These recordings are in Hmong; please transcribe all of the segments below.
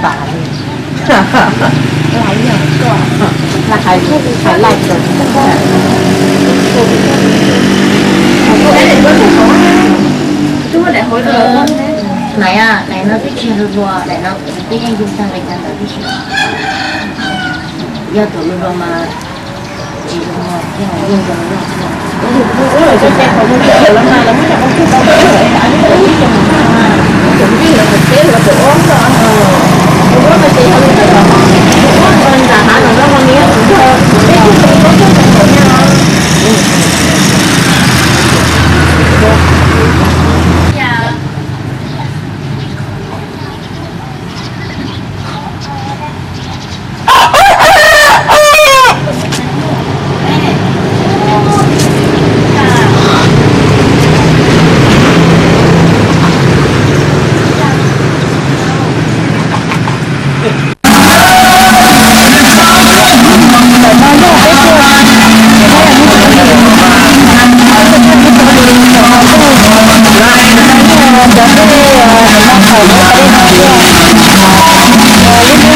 Pam li, laj yog tuaj, laj hais, hais laj tawm. Nais, nais no twb tsis hluas hluas, nais no twb yeej yug tag li cas ntawd tib si. Yog tus hluas hluas mas tsis zoo, yeej zoo loj. Muab ntawm no yog sab tom kev teb, lub ntawm no nws yog Meb Xus Vaj Lis. Peb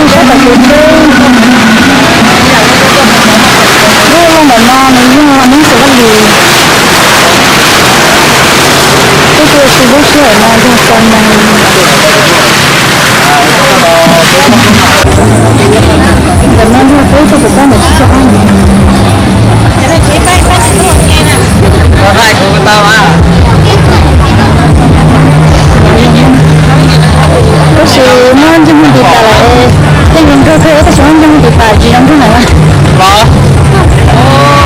tuaj txog lub sij hawm no yog tau moos. Ntawm no yog peb tuaj pem toj ntawm tsib caug ob. Tab sis muab ntsej muag tiv tas lawm, tej nkaug kawg tab sis muab ntsej muag tiv tas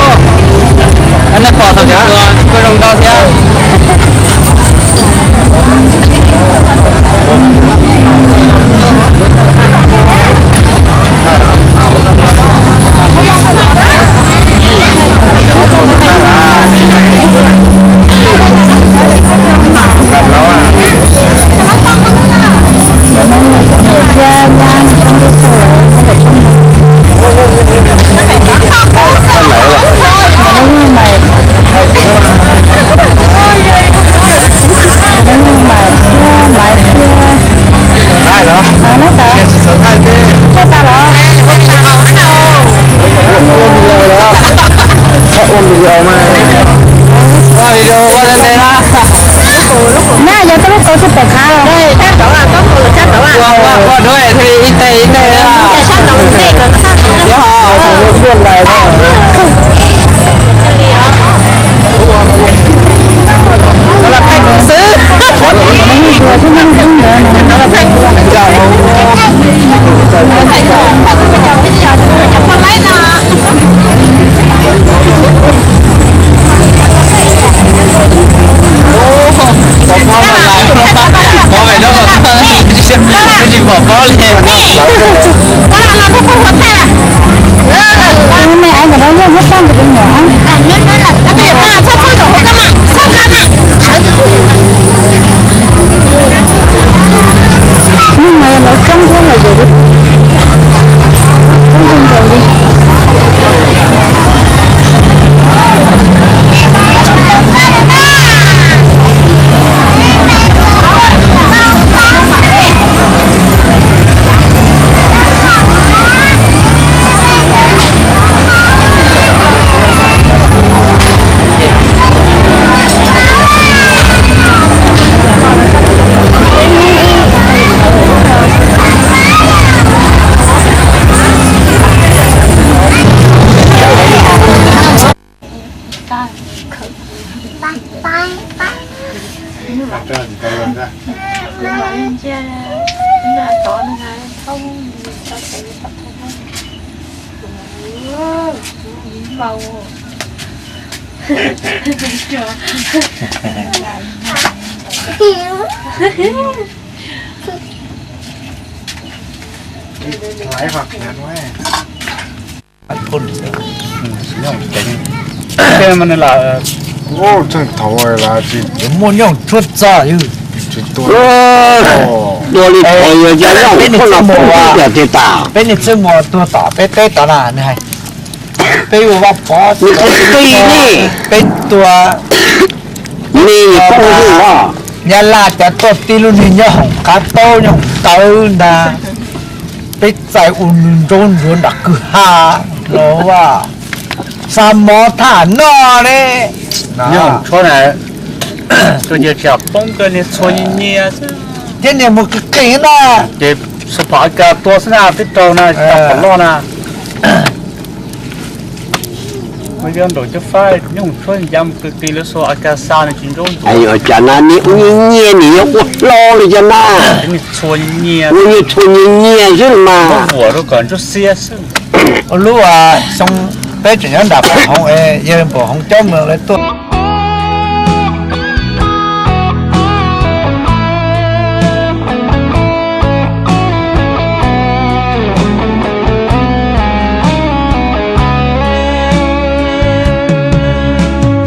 tsis zoo nkaug lawm. Nej pom tau tias kuj zoo nkauj thiab. Na yog tau lub kaus twb pom khav los. Pov pob li. Tus me aiv ntawm no yog muab poj ntawm tus nyuam. Hnub no lawv coob thiab lawm yom, coob kawg nkaus li. Ib, hlais qhov khiav no. Tej no lam, tseem thaum lam tsis muaj nyooj tshuaj txog. Dua li thaum yog cov nyooj tshuaj no peb tsis tias tas. Peb niag txwj muas tuag tom peb teb tod na nws hais, peb ua Vaj Pov, nws qhia qi ne, peb tua, nws poob hwj os. Nyab Laj cov tuaj tib lub niag nyob hoom qab taub nyob hoom tawv ntag, peb txais ua nws nraub ntsuav nram kwj ha los ua xa mov tham noj ne. Nyooj tshuaj na, tus yawg tsis poob, niag txhua nyias nyias xwb. Thiab niag mus qis qis na, ces xwb phom A K tua xwb na, twb raug na, tsis tau phom loj na. Nyob nraum cov fab nyooj tshuaj ya mus kwv tij lawv xuas A K xa nws tsis nraub ntsuav. Cas na nws ua nyias nyias nws yuav ua hlo li cov na. Ua nyias txhua nyias nyias xwb mas. Vuam rau kom ntsuab xiab xwb. Ua lub xyoo peb tseem nyob nram Npaum Hoov, yawg Npaum Hoov coj mus lawv tuaj.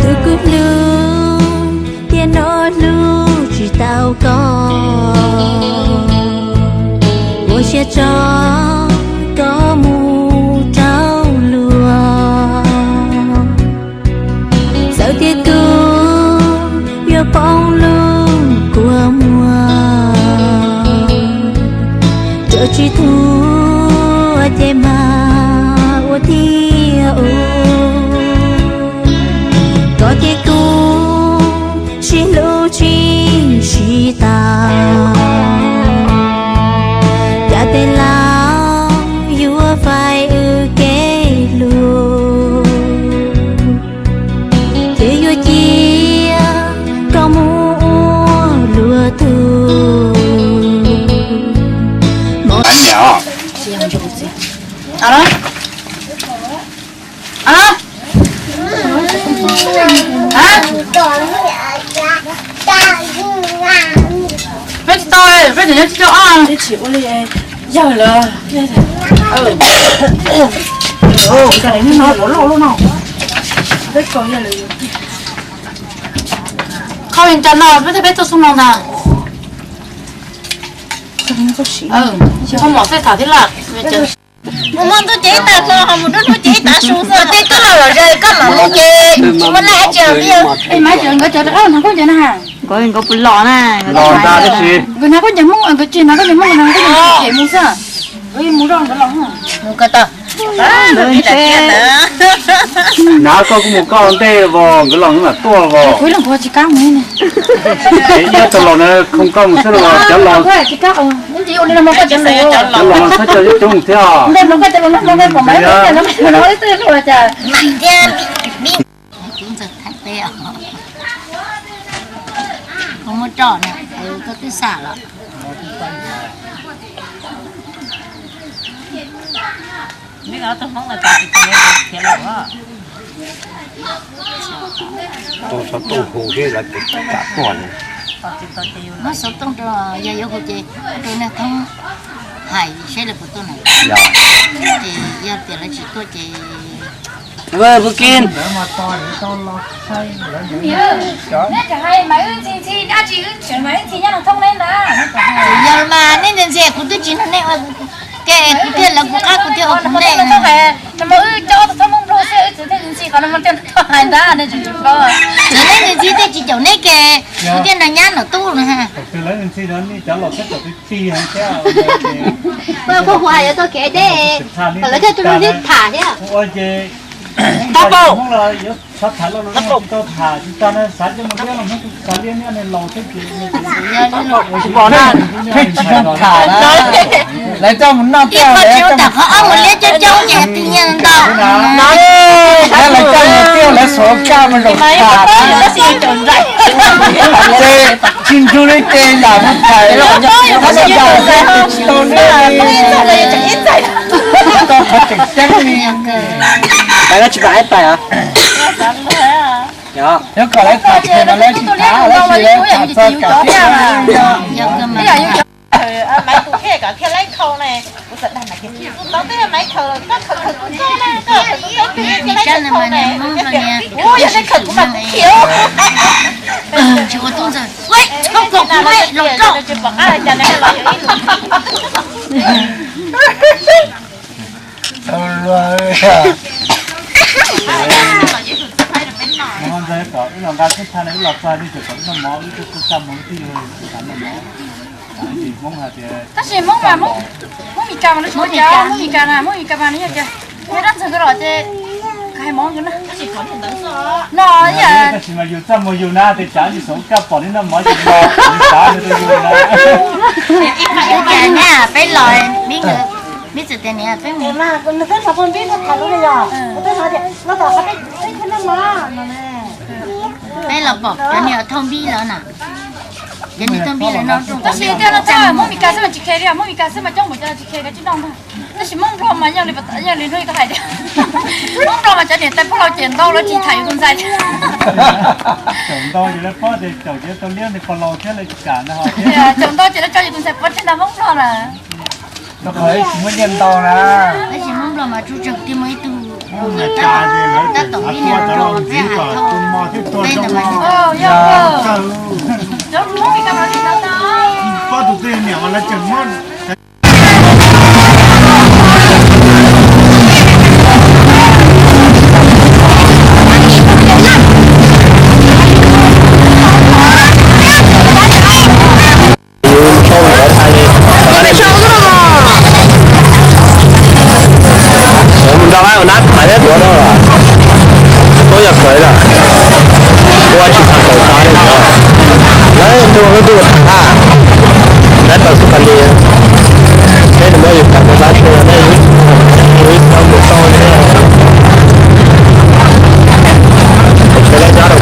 Tus kuv hlub, tiam no hlub tsis tau koj, ua siab tso koj mus rau luag. Txawm tias kuv yuav poob lub kua muag, tsuas tsis thuam ces mag ua thiaj ua. Koj thiab kuv sib hlub tsis sib tau, cas tej laus yuav faib wb kev hlub, thiaj yuav cia koj mus ua luag tug. Peb tsis tau, peb tseem nyob tsis tau. Peb tsis ua li yawg lawm. Qhov li cas no peb thiaj peb tuaj xub no ntag. Ho mom xej tham thiab lawm. Mus muaj ntuj ces ib tag hlo, ho mus nruab hnub ces ib tav su xwb. Tej koj los los ze koj mam mus ces muaj laj tsis los tiag. Nkawd cov rov qab hnav khaub ncaws na. Nkawd puas los na? Los ntag tab sis nkawd hnav khaub ncaws Hmoob, nkawd tsis hnav khaub ncaws Hmoob, nkawd hnav khaub ncaws Hmoob ces mus xwb. Nkawd mus zoj nkawd los. Mus ko taw. Hnav koj kuj mus koj ntej vos, nkawd los nkawd mam tuaj vos. Kuv los kuv tsis kam mus. Ces ib tug los na, khoo koj mus xwb los cov los. Cov los no txhob coj coob coob thiab. Kuv ntxawg theem peb os. Koj muab roj na, koj twb xam los. Tau xov tooj hu seb lawv puas kam tuaj na. Muab xov tooj rau, yog yuav hu ces rau nej thoob hais seb lawv puas tuaj na. Ces yog tias lawv tsis tuaj ces Neb tseem hais mas wb ntxhi ntxhi dab tsi, wb tseem mas wb ntxhi nyob nram thoob neb ntag. Yog mas nej ntxhi ntxhi kuv twb tsis nrog nej ua ke, kuv thiaj lawv kuv qab kuv thiaj ua kuv ntej. Wb coj ob tug thoob Hmoob Nplog xwb wb tseem thiaj ntxhi qhov no thiaj tau hais ntag, nej tseem tsis paub. Txawm neb ntxhi thiaj tsis caum neb ke, kuv thiaj nrog nyab nram tub na. Kuj hu hais yuav tau kev thiab, kom lawv thiaj tus lus thiab tham thiab. Tau paub. Tsis pom na, pheej tsis zoo tham na. Lawv coj mus noj tiaj, lawv coj mus tham na. Lawv coj mus tiaj, lawv suav kaj mus zaum tham na. Ces tsis nrug li ces lam mus tham. Tau qhov tseem ceeb li. Pais lawv tsis pais ib pais os. Yog kom lawv tham tias no lawv tsis tham, lawv tsis lawv tham txog kam thiab. Maiv tus thiaj kom thiaj laib khau ne, kuv txawm dag na, tus tau twb yog Maiv khaws, koj khaws khaws kuv txoj na, koj khaws kuv txoj twb yog thiaj laib khau ne. Ua yog nej khaws kuv mas kuv khiav. Tsis ua tub ntxawg, koj kom kuv los rau. Ntxawg kom wb los nqa kub tha na, wb los txog nej tseem kom wb noj mov, wb twb txaj muag wb twb yug noj mov. Tab sis Hmoob mas, Hmoob Mes Kas mas lawv tsis tau cas, Hmoob Mes Kas na, Hmoob Mes Kas mas nws yog tias yog dab ntxwg kawg los ces hais mov na. No, tab sis mas yus txaj muag yus na, tej cas tsis xav kaj pom nej noj mov yus los, yus xav yus rau yus na. Peb los, peb txawm tias niam peb mus, peb los pom cov niag thauj npib los na, cov niag thauj npib los no. Tab sis tiag no txog Hmoob Mes Kas xwb mas tsis khe li, Hmoob Mes Kas xwb mas coob npaum cas tsis khe li tsis noj ntag. Tab sis Hmoob Nplog mas yog li, yog li hnub ib tau hais tias Hmoob Nplog mas cov niam tais pub laus ces ntau lawv tsis tham yus tus ntxhais. Caum ntau ces lawv paub tias caum ces tau liab nws pog laus thiab lawv tsis kam ntag. Caum ntau ces lawv tso yus tus ntxhais pov tseg ntag Hmoob Nplog na. Rau qhov tsis muaj nyiaj ntau na. Tab sis Hmoob Nplog mas tsuas tsawg tiag muaj ib tug tab tom ib niag rau peb hais thauj peb ntawd mas. Pab tus twg niam mas lawv tseem muab. Mus nrog pab nab pais thiab tuav rau, tuav yog kawg lawm, ua tsis tau kawg tau li. Lawv ntuj lub ntuj tham, lawv tau xub pab li, peb nws muab yus tau mus pab xwb, nej ib tau mus tau thiab, lawv nyob rau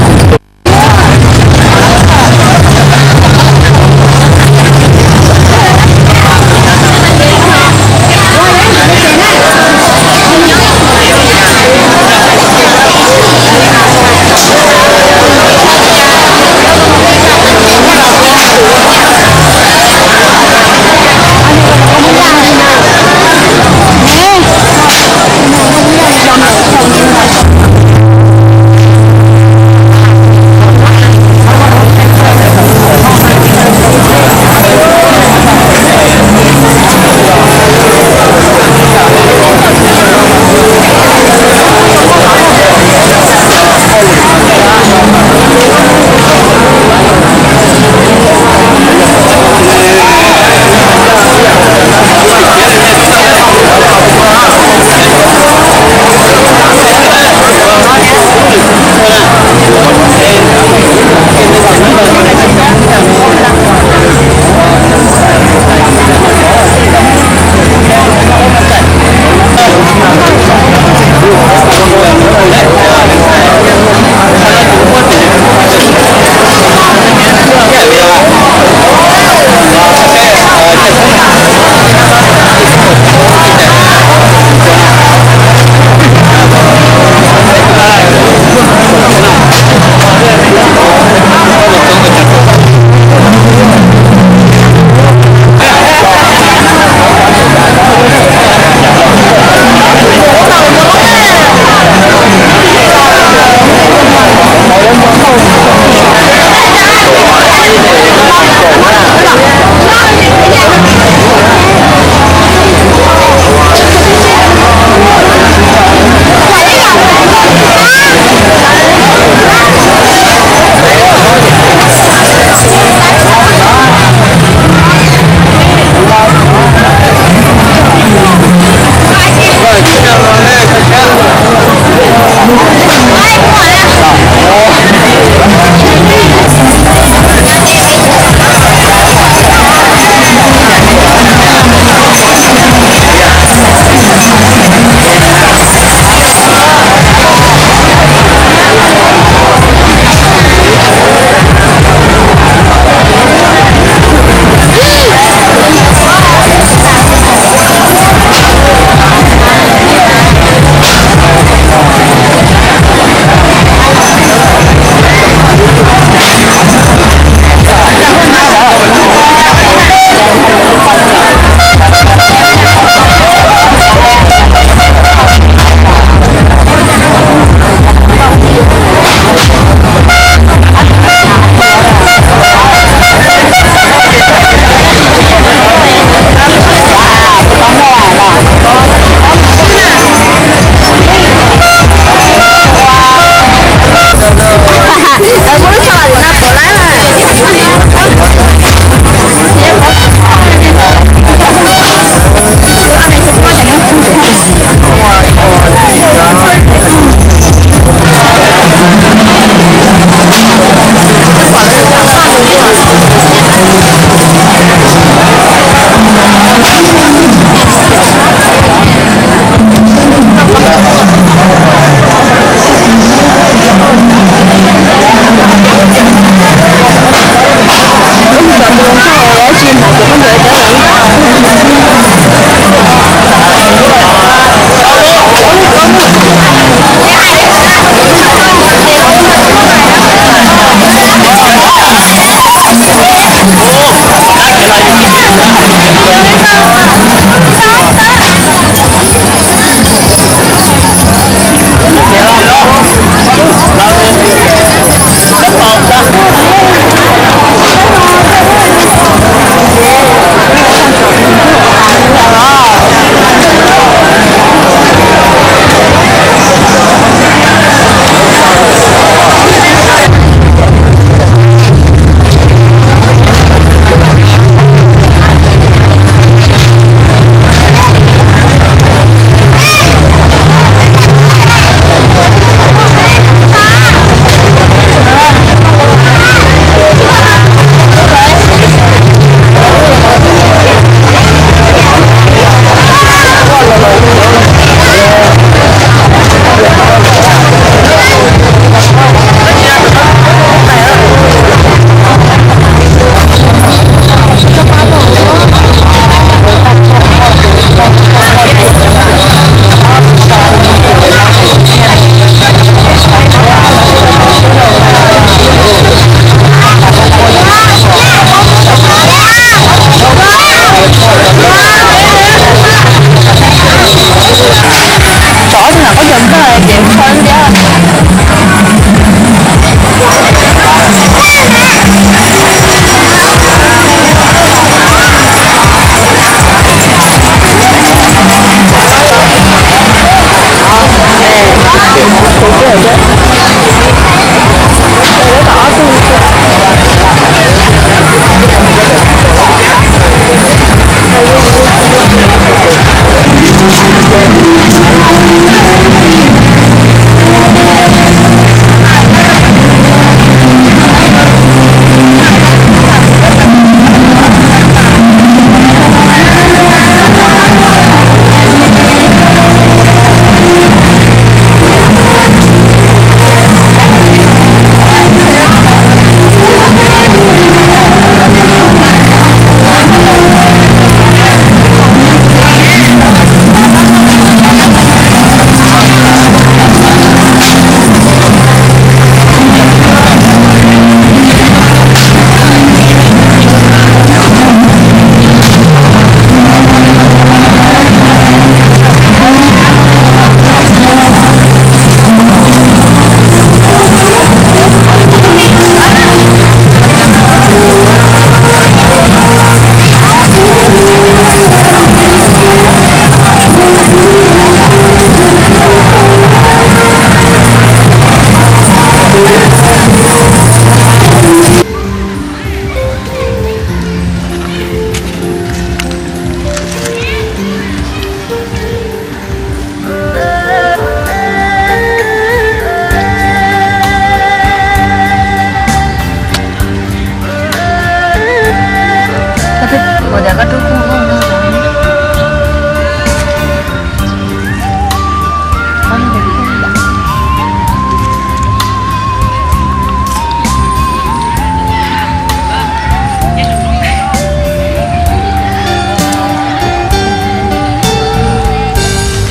Ces thawb thiab.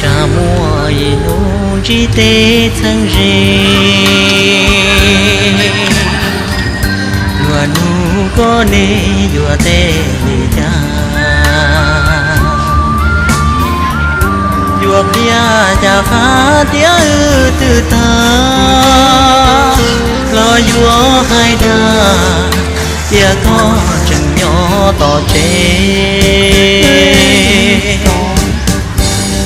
Tsa muaj ib hnub ntsib tej txheeb ze, yuav nug koj ne yuav teb li cas, yuav qhia cas qab tias wb twb tag, los yuav hais dag tias koj tseem nyob tom tsev.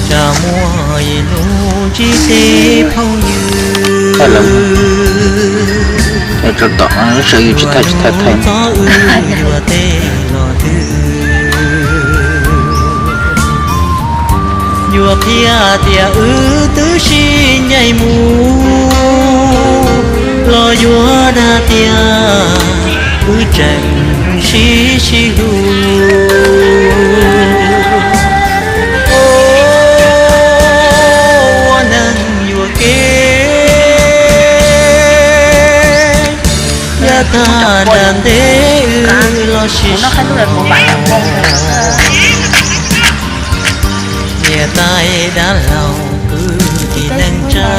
Tsam muaj ib hnub ntsib tej phooj ywg, rau tom sawv yus tsis thaj tsis thaj thaj, yuav teb los twg, yuav qhia tias wb twb sib ncaim mus, los yuav dag tias wb tseem sib sib hlub. Ua neeg yuam kev, yog tag nrho ntev wb los sib sau. Niam tais dab laug kwv tij neej tsa,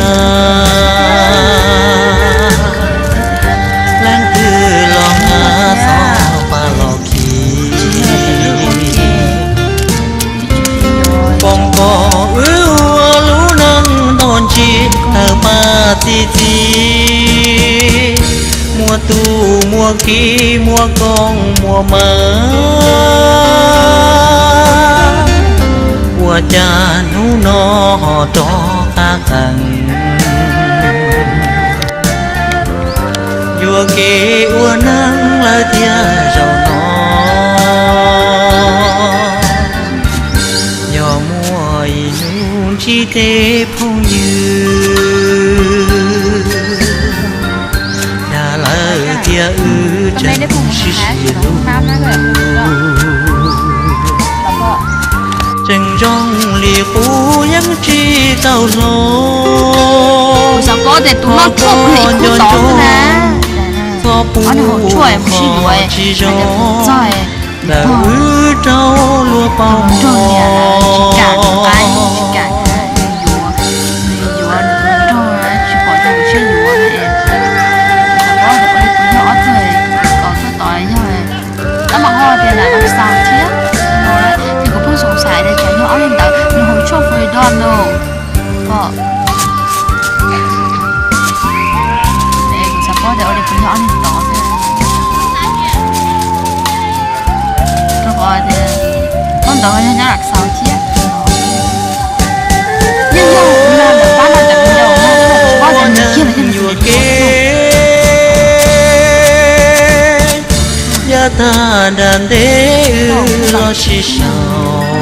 leej twg los nqa xov pa los khi, foom kom wb ua lub neej ntoj ntsis tawg paj txi txiv, muaj tub muaj ki muaj koob muaj mav, ua cas hnub no ho rov qab qees. Yuam kev ua neeg lawm tiag zaum no, yog muaj ib hnub ntsib tej phooj ywg, dag lawm tias wb tseem sib sib hlub, tseem zoo li qub yeej tsis tau hlob. Txhob pub qhov tsis zoo ntawm wb rau luag paub hmo. Tab mas ho tias lam xaus thiab, ces kuv pheej xav xav tias tsam yog ob leeg ntawd nws haus tshuaj freedom no, kom Yog ob niag tod, rau qhov tias thaub ntawd yog nyob lam xaus thiab. Yeej yog kuv yog ntawm pab no ntawm me nyuam no, tsis paub tias nws kiag los yog nws sim nyuam kev. Yav tag nram ntej wb los sib sau.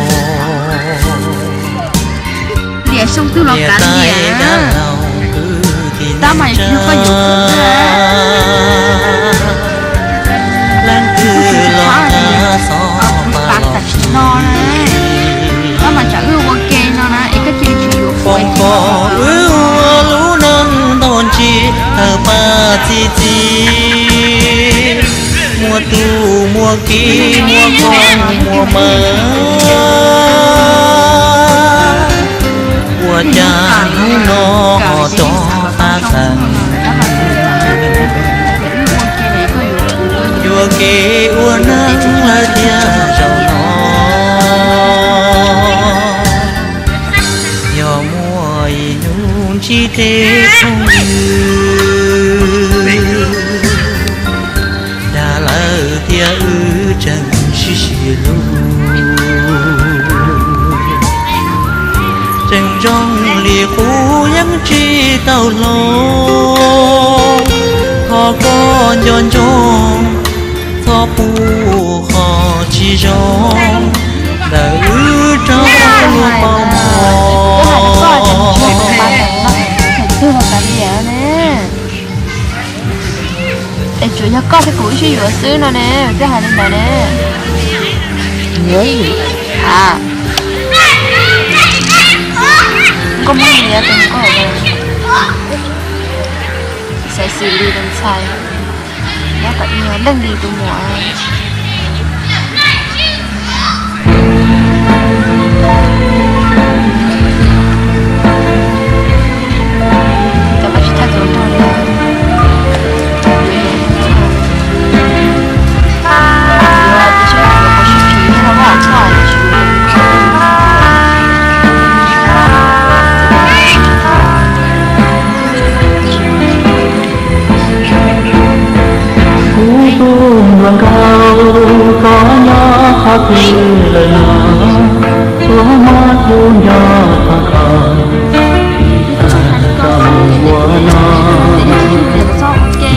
Liam xyoo twg los kav liam. Tab mas yog koj yuav kuv na. Leej twg los kav xov pas los tam sim no na. Tab mas tsam wb ua ke no na es koj cia li tsis yuav kuv. Foom kos wb ua lub neej ntau ntsis tawg paj txi txiv, muaj tus muaj kiv muaj koob muaj mawv, ua cas hnub no ho rov qab qees. Yuam kev ua neej lawm thiab zaum no, yog muaj ib hnub ntsib tej phooj ywg, dag lawm thiab wb tseem sib sib hlub. Tseem zoo li qub yeej tsis tau hlob, thov koj nco ntsoov, txhob pub qhov tsis zoo ntawm wb rau luag paub mog. Es tsuas yog koj thiab kuv wb sib yuav xwb no ne, twb hais li ntawd ne. A, koj muab niam tus koj xaiv xws li tus ntxhais, nyob kom leej li tus muam. Kuv tus hluas nkauj koj nyob qhov twg lawm no, tuaj muab kuv nco qhov ko, tsis tas koj mus ua no,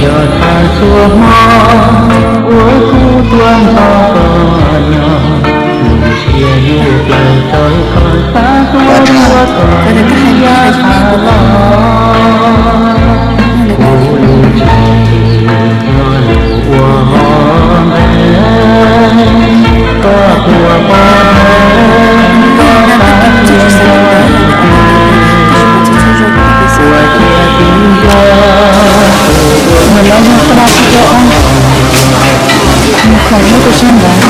yog tas txhua hmo uas kuv tuaj nrog koj nyob, lub siab lub plawv rau koj, xav tuaj ua koj ib yam tas los. Kuv lub tsev yog lub uas hov nqeeb, koj tuaj pom dheev koj xav tias yog leej twg, ua cia tib nco tus uas nyob rau tus sab ntawd.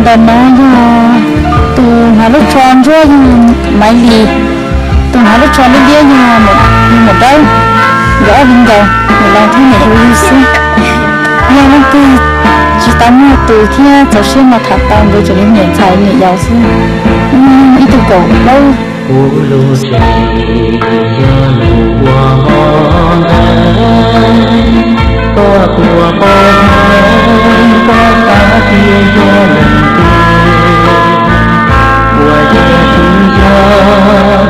Ntawm no yog tus hnav lub tsho ntsuab yog Maiv Lis, tus hnav lub tsho liab liab yog Maum Dawb, nkawd ob viv ncaus, niam laus thiab niam hluas yug xwb. Yog leej twg tsis tau muaj tus thiab txaus siab no tham tau nkawd tseem yog niam ntxhais niam yaus xwb. Ib tug kaum plaub. Kuv lub tsev yog lub uas hov nqeeb, koj tuaj pom dheev koj xav tias yog leej twg, ua cia tib nco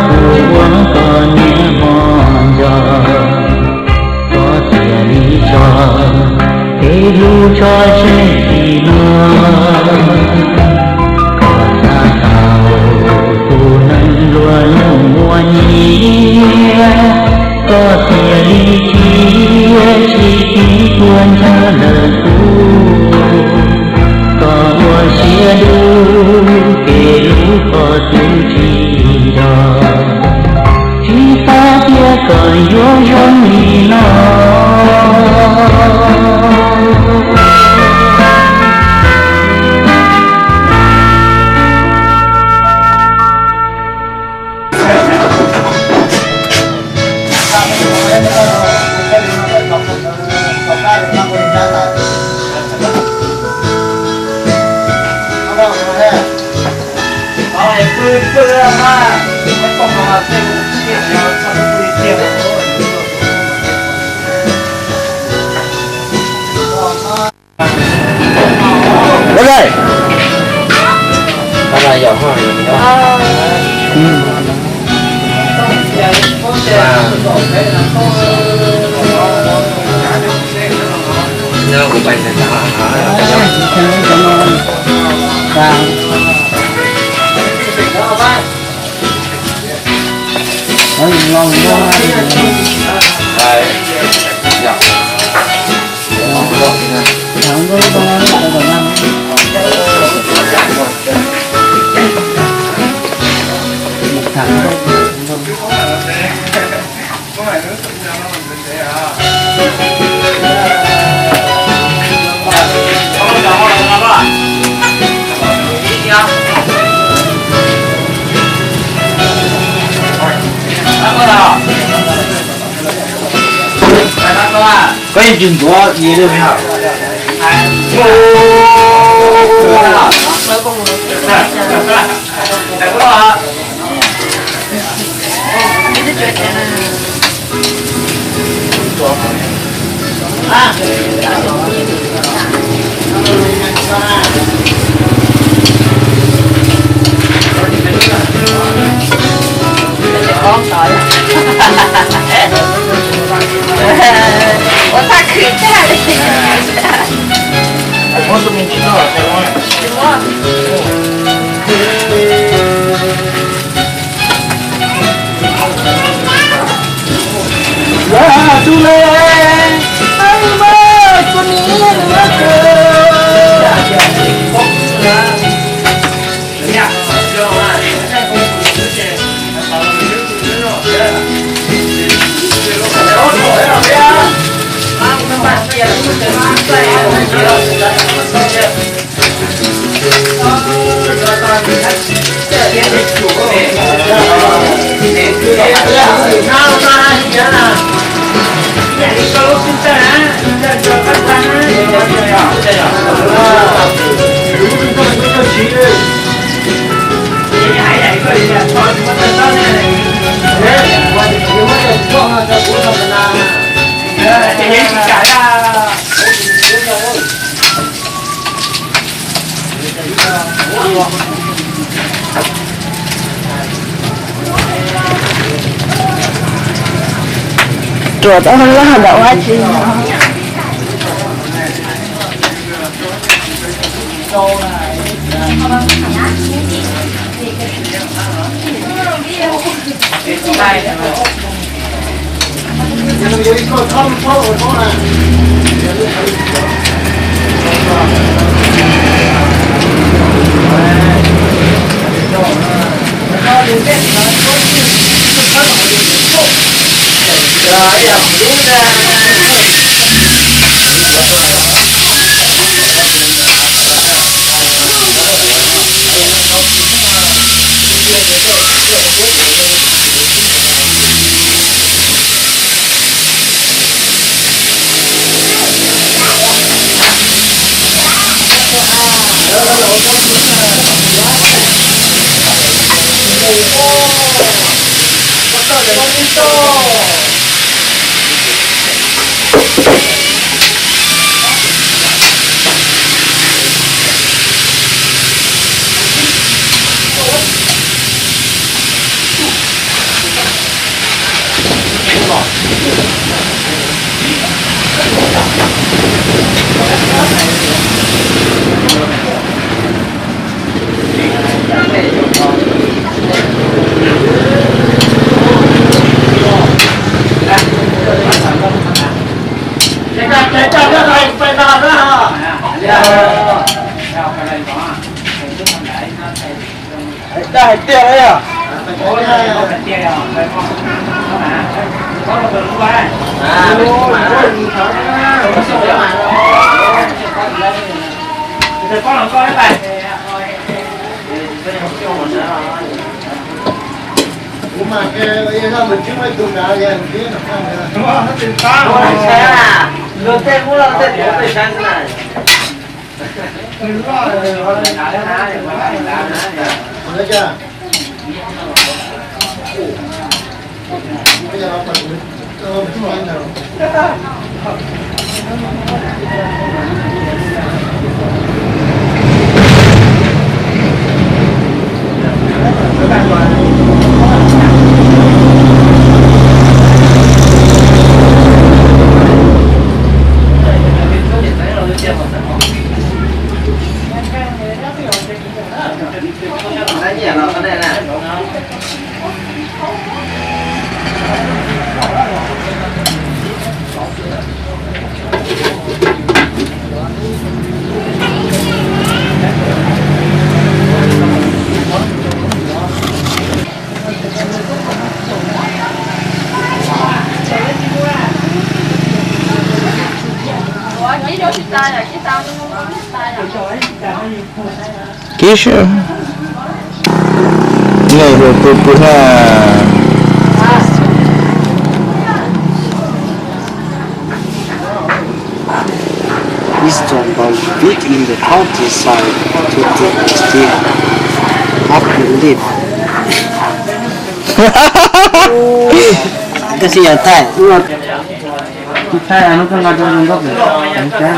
tus uas koj niam hmo nco, koj cia li tso peb lub tsho tseg txij no, koj xav tau tus neeg luag nug muaj nyiaj, koj cia li cia tsis tiv tuaj ntsib lawm kuv, koj ua siab dub kev lub Koj yeej tsis ntxuav yi li os. Ua tag khwv tag li. Ruam tau loj ntawm ua tsi. Dag hais tiag li os. Kib sib, nej hluas pw pw na. This town was built in the countryside to the up the lip. Ka si yog Thaij, Thaij no koj nqa rau zoo nkauj pem.